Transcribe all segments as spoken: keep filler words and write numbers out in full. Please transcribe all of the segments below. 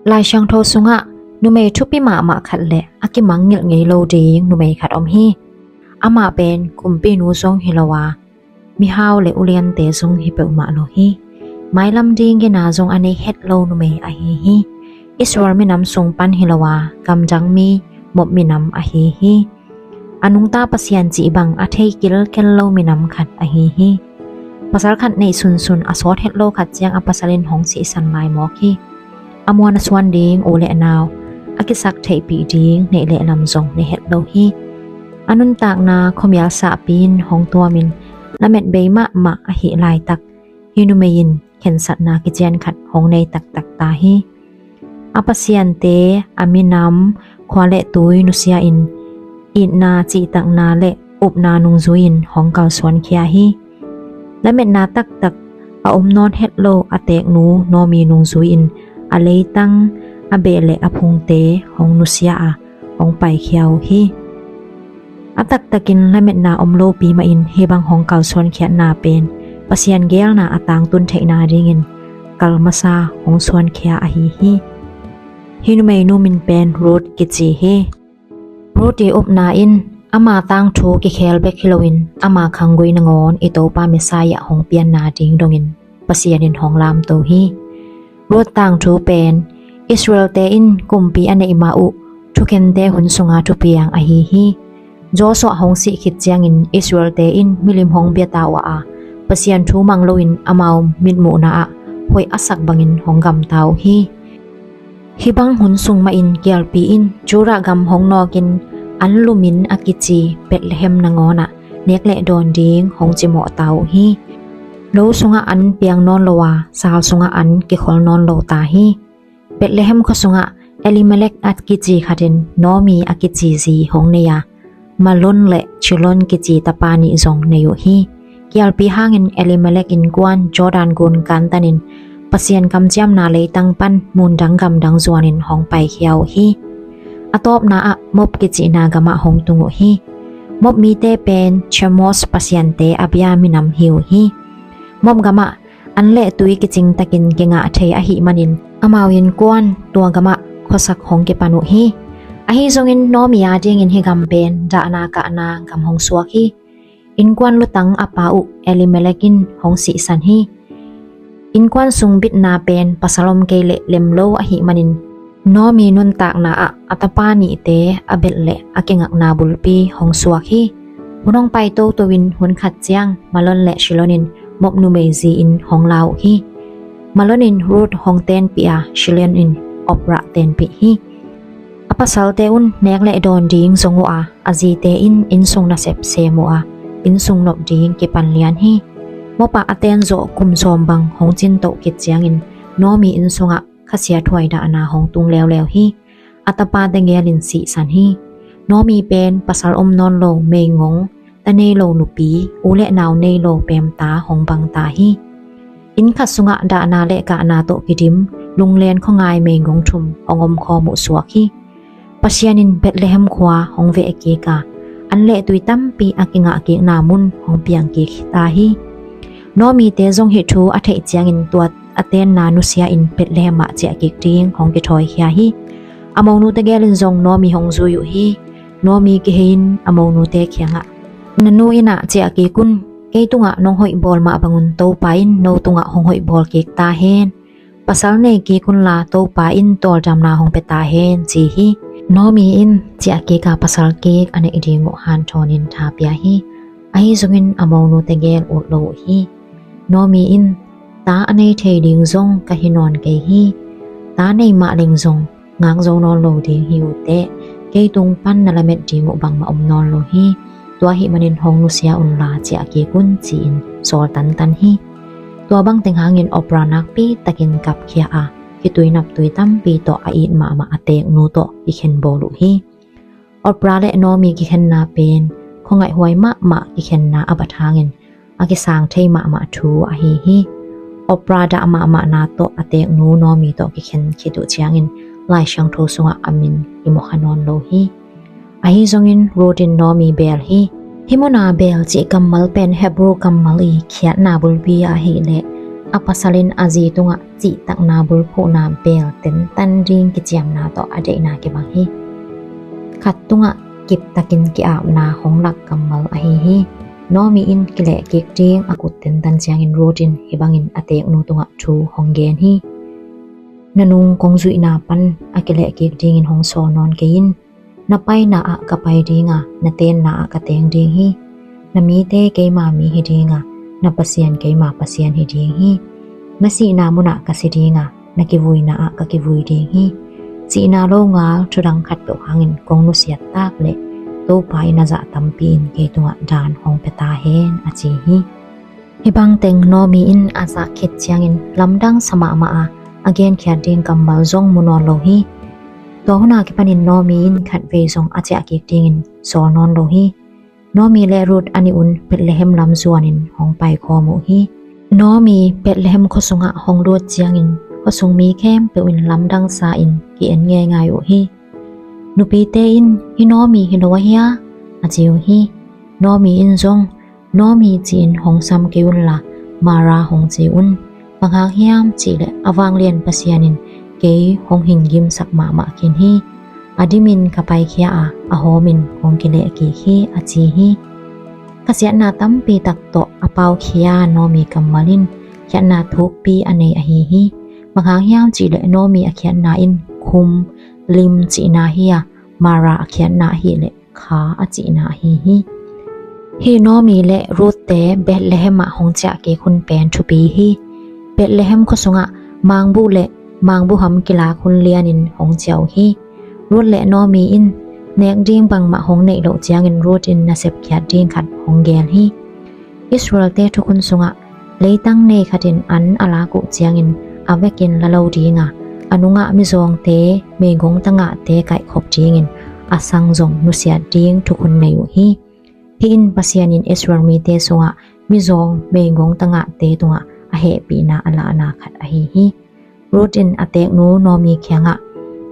Lai Siangtho sungah numei thupi mahmah khat le a kimangngilh ngei lo ding numei khat om hi. Amah pen kumpinu zong hi lo a, mihau le uliante zong hi peuhmah lo hi. Mailam ding gina zong a nei het lo numei ahi hi. Israel minam sung pan hi lo a, gamdang mi Moab minam ahi hi. A nungta Pasian cih bang a thei kilkel lo minam khat ahi hi. Pasal khat neih sunsun a sawt het lo khat ciang a pasal in hong sihsan lai mawk hi. A muan a suan ding u le nau a kisak theihpih ding neih le lam zong nei het lo hi. A nuntakna khuamial sahpi in hong tuamin lamet bei mahmah ahi laitak hi numei in khensatna kician khat hong nei taktak ta hi. A pasiante, a minam, khua le tui nusia in itna, cihtakna le upna nungzui in hong kalsuankhia hi. Lametna taktak a om nawn het lo a teeknu Naomi nungzui in a leitang, a beh le a phungte hong nusia a hong paikhia uh hi. A taktakin lametna om lopi mahin hih bang hong kalsuankhiatna pen Pasian geelna a tangtun theihna dingin kal masa hong suankhia ahi hi. Hih numeinu min pen Ruth kici hi. Ruth i upna in ama tangthu kikhel bek hi loin ama khanggui nangawn i Topa Messiah hong pianna ding dongin Pasian in hong lamto hi. Ruth tangthu pen Israelte in kumpi a neih ma uh thukhente hun sunga thupiang ahi hi. Joshua hong sih khit ciangin Israelte in milim hong biata uh a, Pasian thu mang loin amau mitmuhna ah hoih a sak bangin hong gamta uh hi. Hih bang hun sung mahin kialpi in Judah gam hong nawkin an lumin a kici Bethlehem nangawn ah nek le dawn ding hong cimawh ta uh hi. Lo sungah an piang nawn lo a, sal sungah an kikhol nawn lo ta hi. Bethlehem khua sungah Elimelek a kici khatin Naomi a kici zi hong nei a, Malon le Chilon kici tapa nih zong nei uh hi. Kialpi hangin Elimelek innkuan Jordan gun kantanin Pasian kamciamna leitang pan mundang gamdang zuanin hong paikhia uh hi. A tawpna ah Moab kicihna gamah hong tung uh hi. Moab mite pen Chemosh pasiante a bia minam hi uh hi. Moab gamah an le tui kicing takin kingah thei ahih manin amau innkuan tua gamah khuasak hong kipan uh hi. Ahi zongin Naomi adingin hih gam pen dahna kahna gam hong suak hi. Innkuan lutang a pa uh Elimelek in hong sihsan hi. Innkuan sung bitna pen pasal om kei leh lem lo ahih manin Naomi nuntakna ah a tapa nihte a belh le a kingakna bulpi hong suak hi. Hun hong pai toto in hun khat ciang Malon le Chilon in Moab numei zi in hong la uh hi. Malon in Ruth hong tenpih a, Chilon in Orpah tenpih hi. A pasalte un nek le dawn ding zong uh a, a zite in innsung nasep sem uh a, innsung nop ding kipan lian hi. Moab ah a ten zawh kum sawm bang hong cin toh khit ciangin Naomi inn sungah khasiathuai dahna hong tung leuleu hi. A tapate gelin sihsan hi. Naomi pen pasal om nawn lo meigong, ta nei lo nupi, u le nau nei lo pemta hong bang ta hi. Inn khat sungah dahna le kahna tawh kidim lunglen khuangai meigong thum hong om khawm uh suak hi. Pasian in Bethlehem khua hong veh kik a, an le tui tampi a kingah kikna mun hong piang kik ta hi. Naomi-te zong hih thu a theih ciangin tua a tenna nusia in Bethlehem ah ciah kik ding hong kithawikhia hi. A monute gelin zong Naomi hong zui uh hi. Naomi kihei in a monute kiangah, "Na nu inn ah ciah kik un. Kei tungah nong hoih bawl mah bangun Topa in no tungah hong hoih bawl kik ta hen. Pasal nei kik unla Topa in tawldamna hong pia ta hen," ci hi. Naomi in ciah kik a pasal kik a neih ding uh hanthawnin tha pia hi. Ahi zongin a monute gel ut lo uh hi. Naomi in, "Ta a nei thei ding zong ka hi nawn kei hi. Ta nei mah leng zong ngak zo nawn lo ding hi uh teh. Kei tung pan na lamet ding uh bangmah om nawn lo hi. Tua ahih manin hong nusia unla ciah kik un," ci-in sawl tantan hi. Tua bang teng hangin Orpah nakpi takin kapkhia a, khitui naptui tampi tawh a it mahmah a teeknu tawh kikhen bawl uh hi. Orpah le Naomi kikhenna pen khuangaihhuai mahmah kikhenna a bat hangin a kisang thei mahmah thu ahi hi. Orpah dah mahmahna tawh a teeknu Naomi tawh kikhen khit uh ciangin Lai Siangtho sungah a min i muakha nawn lo hi. Ahi zongin Ruth in Naomi beel hi. Hih muna beel cih kammal pen Hebrew kammal i khiatna bulpi ahih leh a pasal in a zi tungah cihtakna bulphuhna beel tentan ding kiciamna tawh a deihna kibang hi. Khat tungah kiptakin ki-apna hong lak kammal ahi hi. Naomi in kilehkik ding a kut tentan ciangin Ruth in hih bangin a teeknu tungah thu hong gen hi. Na nung kong zuihna pan a kilehkik dingin hong sawl nawn kei in. Na paina ah ka pai ding a, na tenna ah ka teng ding hi. Na mite keima mi hi ding a, na Pasian keima Pasian hi ding hi. Na sihna munah ka si ding a, na kivuina ah ka kivui ding hi. Sihna lo ngal thudang khatpeuh hangin kong nusiat tak leh Topa in a zah tampi in kei tungah daan hong pia ta hen, a ci hi. Hih bang teng Naomi in a zak khit ciangin lamdang sa mahmah a, a genkhiat ding kammal zong mu nawn lo hi. Tua hun a kipanin Naomi in khatvei zong a ciah kik dingin sawl nawn lo hi. Naomi le Ruth a nih un Bethlehem lam zuanin hong paikhawm uh hi. Naomi Bethlehem khua sungah hong lut ciangin khuasung mi khempeuh in lamdang sa-in ki-en ngeingai uh hi. Nupite in, "Hih Naomi hi lo ahia?" a ci uh hi. Naomi in zong, "Naomi ci-in hong sam kei unla, Mara hong ci un. Bang hang hiam cihleh a vanglian Pasian in kei hong hingimsak mahmah khin hi. A dimin ka paikhia a, a hawmin kong kilehkik hi," a ci hi. Khasiatna tampi tak tawh a paukhia Naomi kammal in khiatna thukpi a nei ahi hi. Bang hang hiam cihleh Naomi a khiatna in khum, lim cihna hi a, Mara a khiatna ahihleh kha a cihna ahi hi. Hih Naomi le Ruth te Bethlehem ah hong ciah kik hun pen thupi hi. Bethlehem khua sungah mangbuh le mangbuham kilak hun lianin hong ciah uh hi. Ruth le Naomi in nek ding bangmah hong neih loh ciangin Ruth in nasep khiat ding khat hong geel hi. Israel-te thukhun sungah leitang nei khatin an a lak uh ciangin a vekin la lo ding a, a nungah mizawngte meigong tangahte kaihkhop dingin a sang zong nusiat ding thukhun nei uh hi. Hih in Pasian in Israel mite sungah mizawng meigong tangahte tungah a hehpihna a lahna khat ahi hi. Ruth in a teeknu Naomi kiangah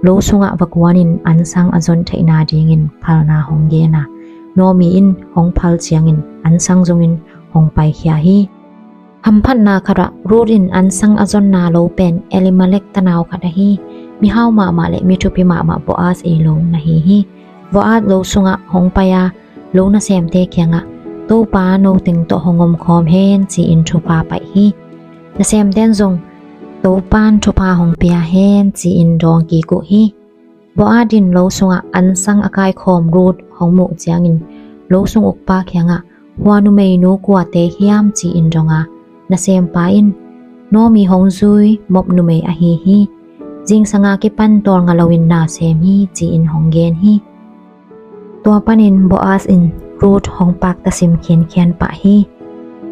lo sungah va kuanin ansang a zon theihna dingin phalna hong gen a, Naomi in hong phal ciangin ansang zongin hong paikhia hi. Hamphatna khatah Ruth in ansang a zonna lo pen Elimelek tanau khat ahi, mihau mahmah le mi thupi mahmah Boaz ei lo na hi hi. Boaz lo sungah hong pai a, lo nasemte kiangah, "Topa no teng tawh hong omkhawm hen," ci-in thupha paih hi. Nasemten zong, "Topan thupha hong pia hen," ci-in dawng kik uh hi. Boaz in lo sungah ansang a kaikhawm Ruth hong muh ciangin lo sung ukpa kiangah, "Hua numeinu kuate hiam?" ci-in dong a, nasempa in, "Naomi hong zui Moab numei ahi hi. Zingsanga kipan tawlnga loin na sem hi," ci-in hong gen hi. Tua panin Boaz in Ruth hong pakta sim khinkhian pah hi.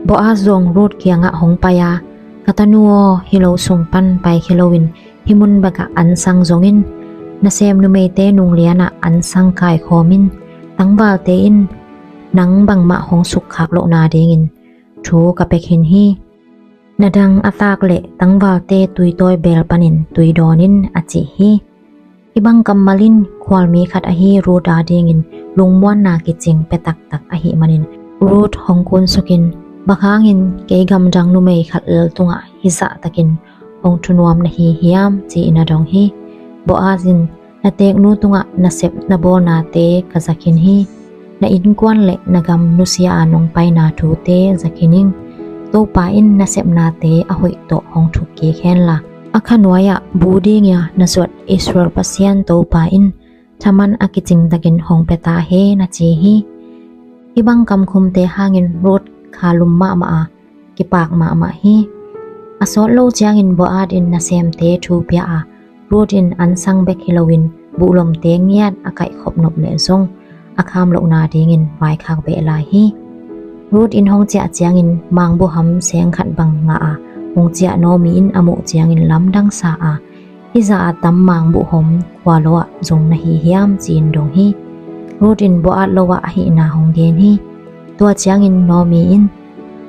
Boaz zong Ruth kiangah hong pai a, "Ka tanu aw, hih lo sung pan paikhia loin hih mun bekah ansang zongin, nasem numeite nunglianah ansang kaikhawm in. Tangvalte in nang bangmah hong sukkhak lohna dingin thu ka pia khin hi. Na dang a tak leh tangvalte tuitawi beel panin tui dawn in," a ci hi. Hih bang kammal in khualmi khat ahi Ruth adingin lungmuanna kicing pia taktak ahih manin Ruth hong kunsukin, "Bang hangin kei gamdang numei khat lel tungah hih zahtakin hong thunuam na hi hiam?" ci-in a dong hi. Boaz in, "Na teeknu tungah nasep na bawlnate ka za khin hi. Na innkuan le na gam nusia a nong paina thute za khin ing. Topa in nasepnate a hoih tawh hong thuk kik henla, a kha nuai-ah bu dinga na zuat Israel Pasian Topa in thaman a kicing takin hong pia ta hen," a ci hi. Hih bang kamkhumte hangin Ruth kha lum mahmah a, kipak mahmah hi. A sawt lo ciangin Boaz in nasemte thu pia a, Ruth in ansang bek hi loin buhlomte ngiat a kaihkhop nop leh zong a kham lohna dingin vaikhak beh lai hi. Ruth in hong ciah ciangin mangbuham seng khat bang ngah a, hong ciah Naomi in a muh ciangin lamdang sa a, "Hih zah a tam mangbuham khua lo ah zong na hi hiam?" ci-in dong hi. Ruth in Boaz lo ah ahihna hong gen hi. Tua ciangin Naomi in,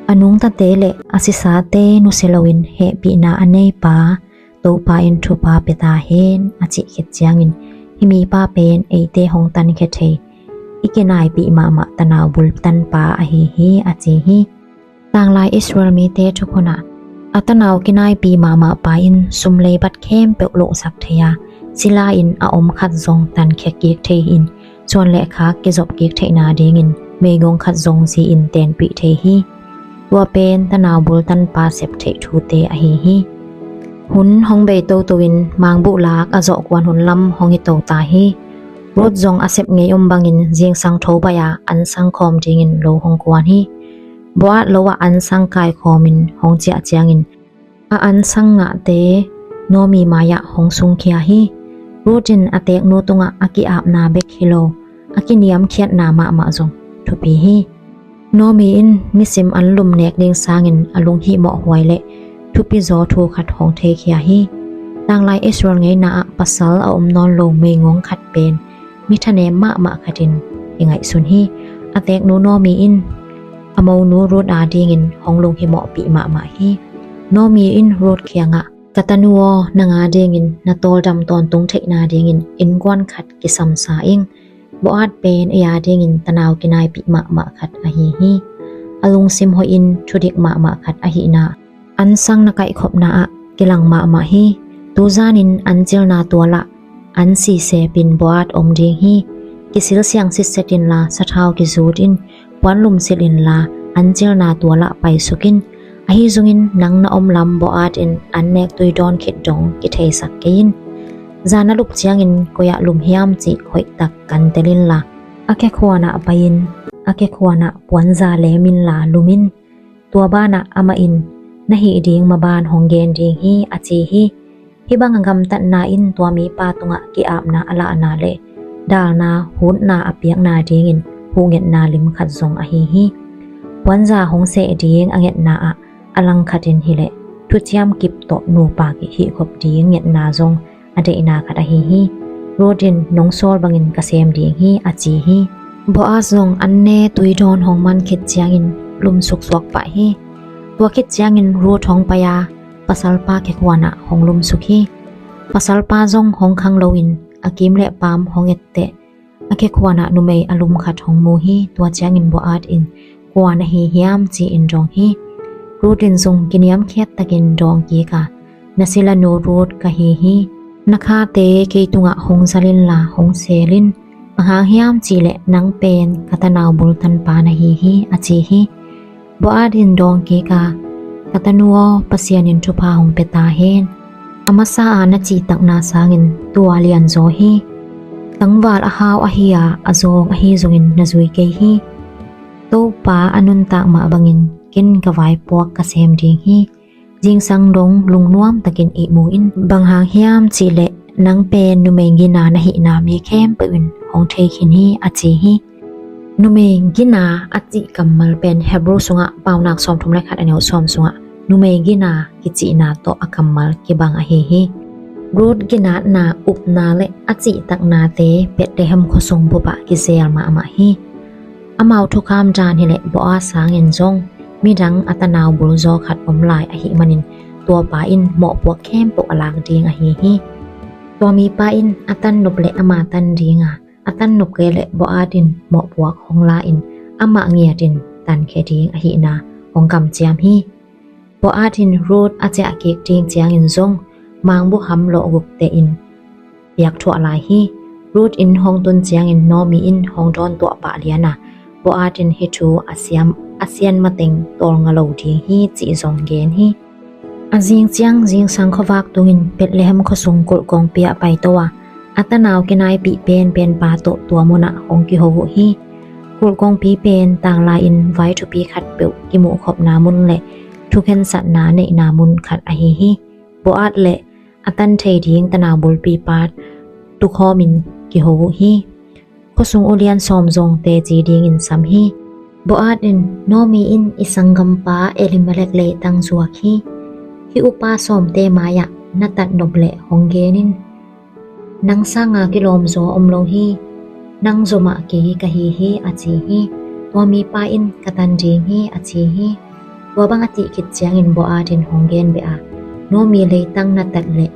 "A nungtate le a sisate nusia loin hehpihna a nei pa Topa in thupha pia ta hen," a cih khit ciangin, "Hih mipa pen eite hong tankhia thei, i kinaipih mahmah tanau bultanpa ahi hi," a ci hi. Tanglai Israel mite thukhunah A tanau kinaipi mahmah pa in sum leibat khempeuh lohsak thei a, sila in a om khat zong tankhia kik thei in, suan le khak kizop kik theihna dingin meigong khat zong zi-in tenpih thei hi. Tua pen tanau bultanpa sep theih thute ahi hi. Hun hong bei toto in mangbuh lak a zawh kuan hun lam hong hi to ta hi. Ruth zong a sep ngei om bangin zingsang tho baih a ansang khawm dingin lo hong kuan hi. Boaz lo ah ansang kaikhawmin hong ciah ciangin a ansang ngahte Naomi mai-ah hong sungkhia hi. Ruth in a teknu tungah a ki-apna bek hi lo, a kiniamkhiatna mahmah zong thupi hi. Naomi in nisim an lum nek ding sangin a lunghihmawh huai le thupi zaw thu khat hong theikhia hi. Tanglai Israel ngeina ah pasal a om nawn lo meigong khat pen mi thanem mahmah khatin i ngaihsun hi. A teknu Naomi in a monu Ruth a dingin hong lunghimawhpih mahmah hi. Naomi in Ruth kiangah, "Ka tanu aw, nang a dingin na tawldam tawntung theihna dingin innkuan khat kisamsa ing. Boaz pen ei a dingin tanau kinaipih mahmah khat ahi hi. A lungsim hoihin thudik mahmah khat ahihna ansang na kaihkhopna ah kilang mahmah hi. Tuzanin an cilna tualah an sisepin Boaz om ding hi. Kisil siang sitset inla sathau kizut in, puanlum silh inla an cilna tualah paisuk in. Ahi zongin nang na om lam Boaz in an nek tui dawn khit dong kitheisak kei in. Zan a lup ciangin koi-ah lum hiam cih hoihtak kan tel inla, a khekhuanah pai-in a khekhuanah puanza lem inla lum in. Tua banah amah in na hih ding maban hong gen ding hi," a ci hi. Hih banga gamtatna in tua mipa tungah ki-apna a lahna le dalna hutna a piakna dingin huhngetna lim khat zong ahi hi. Puanza hong seh ding a ngetna ah a langkhatin hileh thuciam kip tawh nupa kihihkhop ding ngetna zong a deihna khat ahi hi. Ruth in, "Nong sawl bangin ka sem ding hi," a ci hi. Boaz zong an ne tui dawn hong man khit ciangin lumsuk suak pah hi. Tua khit ciangin Ruth hong pai a, pasalpa khekhuanah hong lumsuk hi. Pasalpa zong hong khang loin a kim le paam hong etteh a khekhuanah numei a lum khat hong mu hi. Tua ciangin Boaz in, "Kua na hi hiam?" ci-in dong hi. Ruth in zong kiniamkhiat takin dawng kik a, "Na silanu Ruth ka hi hi. Na khate kei tungah hong zal inla hong seel in. Bang hang hiam cihleh nang pen ka tanau bultanpa na hi hi," a ci hi. Boaz in dawng kik a, "Ka tanu aw, Pasian in thupha hong pia ta hen. A masa a na cihtakna sangin tua lianzaw hi. Tangval a hau ahi a, a zawng ahi zongin na zui kei hi. Topa a nuntak mah bangin ken ka vaipuak ka sem ding hi. Zingsang dong lungnuam takin ihmu in. Bang hang hiam cihleh nang pen numei gina na hihna mi khempeuh in hong thei khin hi," a ci hi. Numei gina a cih kammal pen Hebrew sungah Paunak sawmthum le khat a neu sawm sungah numei gina kicihna tawh a kammal kibang ahi hi. Ruth ginatna, upna le a cihtaknate Bethlehem khuasung bupah kizel mahmah hi. Amau thukham dan hileh Boaz sangin zong midang a tanau bulzaw khat om lai ahih manin tuapa in mawhpuak khempeuh a lak ding ahi hi. Tua mipa in a tan nop leh ama tan dinga, a tan nop kei leh Boaz in mawhpuak hong la-in amah ngiatin tankhia ding ahihna hong kamciam hi. Boaz in Ruth a ciah kik ding ciangin zong mangbuham lawhguk tehin piakthuah lai hi. Ruth inn hong tun ciangin Naomi in hong dawntuah pah lian a, Boaz in hih thu a siam, a sian mateng tawlnga lo ding hi cih zong gen hi. A zing ciang zingsang khuavak tungin Bethlehem khuasung kulhkongpi ah paito a, a tanau kinaipih penpenpa tawh tua munah hong kiho uh hi. Kulhkongpi pen tanglai-in vai thupi khatpeuh kimuhkhopna mun le thukhensatna neihna mun khat ahi hi. Boaz le a tan thei ding tanau bulpipa tukhawmin kiho uh hi. Khuasung ulian sawm zong teci dingin sam hi. Boaz in, "Naomi in i sanggampa Elimelek leitang zuak hi. Hih upa sawmte mai-ah na tat nop leh hong gen in. Nang sanga kilawmzaw om lo hi. Nang zomah kei ka hi hi," a ci hi. Tua mipa in, "Ka tan ding hi," a ci hi. Tua bang a cih khit ciangin Boaz in hong gen beh a, "Naomi leitang na tat leh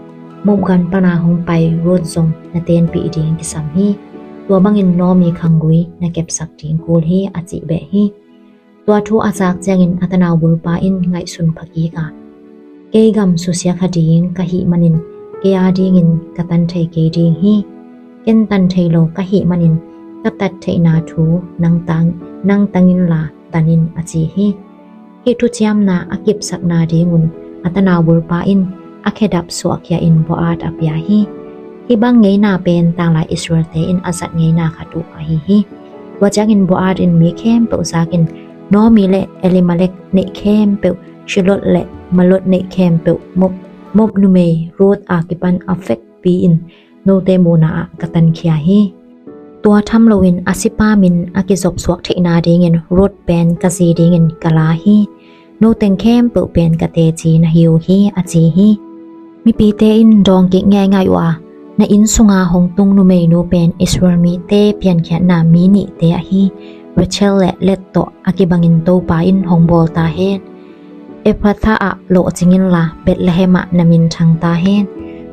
mopgan pana hong pai Ruth zong na tenpih ding kisam hi. Tua bangin Naomi khanggui na kepsak ding kul hi," a cih beh hi. Tua thu a zak ciangin a tanau bulpa in ngaihsun phakik a, Kei gam susia kha ding ka hih manin kei a dingin ka tan thei kei ding hi. Ken tan thei lo ka hih manin ka tat theihna thu nang tang, nang tang inla tan in, a ci hi. Hih thuciamna a kipsakna dingun a tanau bulpa in a khedap suahkhia in Boaz a pia hi. Hih bang ngeina pen tanglai Israel-te in a zat ngeina khat uh ahi hi. Tua ciangin Boaz in mi khempeuh zakin Naomi le Elimelek neih khempeuh, Khilion le Mahlon neih khempeuh, Moab, Moab numei Ruth a kipan a vekpi-in note muhna ah ka tankhia hi. Tua tham loin a sipa min a kizopsuak theihna dingin Ruth pen ka zi dingin ka la hi. Noteng khempeuh pen ka teci na hi uh hi, a ci hi. Mipite in dawngkik ngeingai uh a, na inn sunga hong tung numeinu pen Israel mite piankhiatna mi nihte ahi Rachel le Leah tawh a kibangin Topa in hong bawl ta hen. Ephrathah ah lawhcing inla Bethlehem ah na minthang ta hen.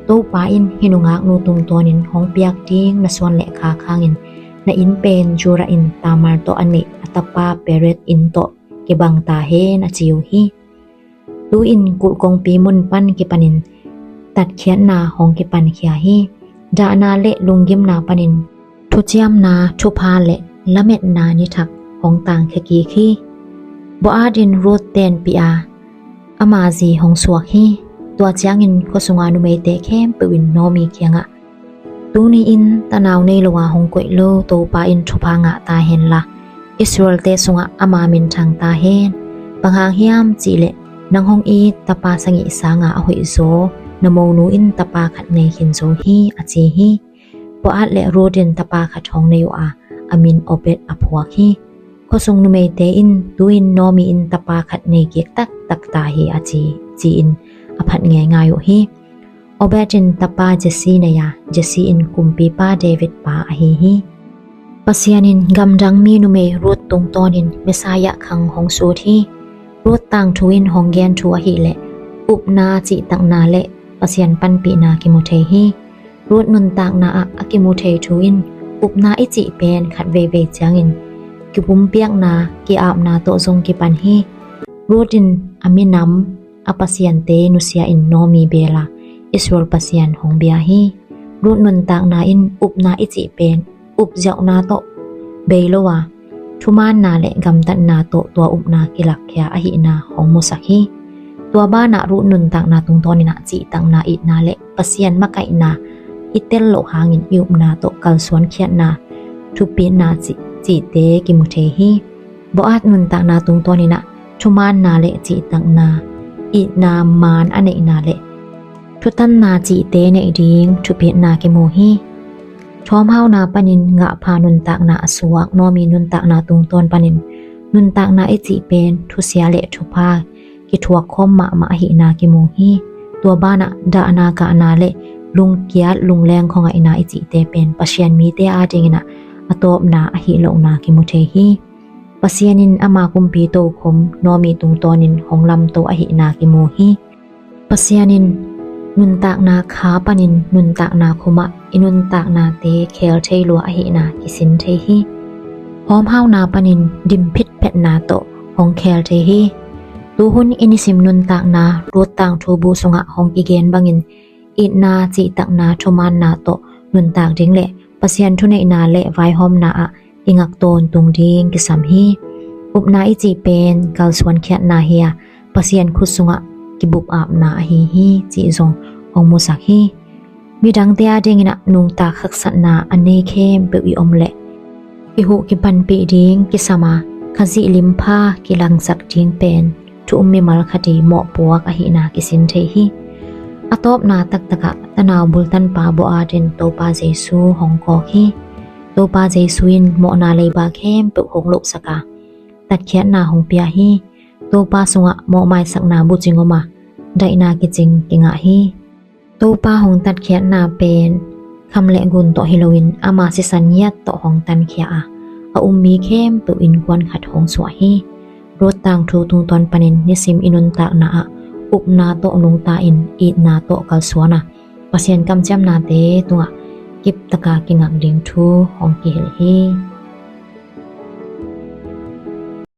Topa in hih nungaknu tungtawnin hong piak ding na suan le khak hangin na inn pen Judah in Tamar tawh a neih a tapa Perez inn tawh kibang ta hen, a ci uh hi. Tu-in kulh kongpi mun pan kipanin tatkhiatna hong kipankhia hi. Dahna le lunggimna panin thuciamna thupha le lametna nithak hong tangkhia kik hi. Boaz in Ruth tenpih a, ama zi hong suak hi. Tua ciangin khuasunga numeite khempeuh in Naomi kiangah, tuni-in tanau nei lo a hong koih lo Topa in thupha ngah ta henla, Israel-te sungah ama minthang ta hen. Bang hang hiam cihleh nang hong it tapa sagih sanga a hoihzaw na monu in tapa khat nei khin zo hi, a ci hi. Boaz le Ruth in tapa khat hong nei uh a, a min Obed a phuak hi. Khuasung numeite in, tu-in Naomi in tapa khat nei kik taktak ta hi, a ci, ci-in a phat ngeingai uh hi. Obed in tapa Jesse nei a, Jesse in kumpipa David pa ahi hi. Pasian in gamdang mi numei Ruth tungtawnin Messiah khang hong sut hi. Ruth tangthu in hong gen thu ahileh upna, cihtakna le Pasian panpihna kimu thei hi. Ruth nuntakna ah a kimu thei thu in upna i cih pen khat veivei ciangin kipumpiakna, ki-apna tawh zong kipan hi. Ruth in a minam, a pasiante nusia in Naomi beel a Israel Pasian hong bia hi. Ruth nuntakna in upna i cih pen upziauhna tawh bei lo a, thumaanna le gamtatna tawh tua upna kilakkhia ahihna hong musak hi. Tua banah Ruth nuntakna tungtawnin ah cihtakna, itna le Pasian makaihna i tel loh hangin i upna tawh kalsuankhiatna, thupitna cih, cihte kimu thei hi. Boaz nuntakna tungtawnin ah thumaanna le cihtakna, itna, maan a neihna le thutanna cihte neih ding thupitna kimu hi. Thawmhauna panin gahpha nuntakna a suak Naomi nuntakna tungtawn panin nuntakna i cih pen thusia le thupha kithuak khawm mahmah ahihna kimu hi. Tua banah dahna, kahna le lungkiat, lungleng khuangaihna i cihte pen Pasian mite adingin ah a tawpna ahi lohna kimu thei hi. Pasian in ama kumpi tokhom Naomi tungtawnin hong lamto ahihna kimu hi. Pasian in nuntakna kha panin nuntakna khumah i nuntaknate khel thei lua ahihna kisin thei hi. Hawmhauna panin dim phitphetna tawh hong khel thei hi. Tuhun i nisim nuntakna Ruth tangthu bu sungah hong kigen bangin itna, cihtakna, thumaanna tawh nuntak ding le Pasian thuneihna le vaihawmna ah i ngak tawntung ding kisam hi. Upna i cih pen kalsuankhiatna hi a, Pasian khut sungah kibup apna ahi hi cih zong hong musak hi. Midangte adingin ah nungta haksatna a nei khempeuh i om leh kihuh kipanpih ding kisam a, Khazih limpha kilangsak ding pen thu um mimal khat i mawhpuak ahihna kisin thei hi. A tawpna taktakah tanau bultanpa Boaz in Topa Jesu hong kawk hi. Topa Jesu in mawhna leiba khempeuh hong lohsak a, tatkhiatna hong pia hi. Topa sungah mawhmaisakna bucing om a, daihna kicing kingah hi. Topa hong tatkhiatna pen kham le gun tawh hi loin ama sisan ngiat tawh hong tankhia a, a um mi khempeuh innkuan khat hong suah hi. Ruth tangthu tungtawn panin nisim i nuntakna ah upna tawh nungta in itna tawh kalsuan a, Pasian kamciamnate tungah kiptaka kingak ding thu hong kihilh hi.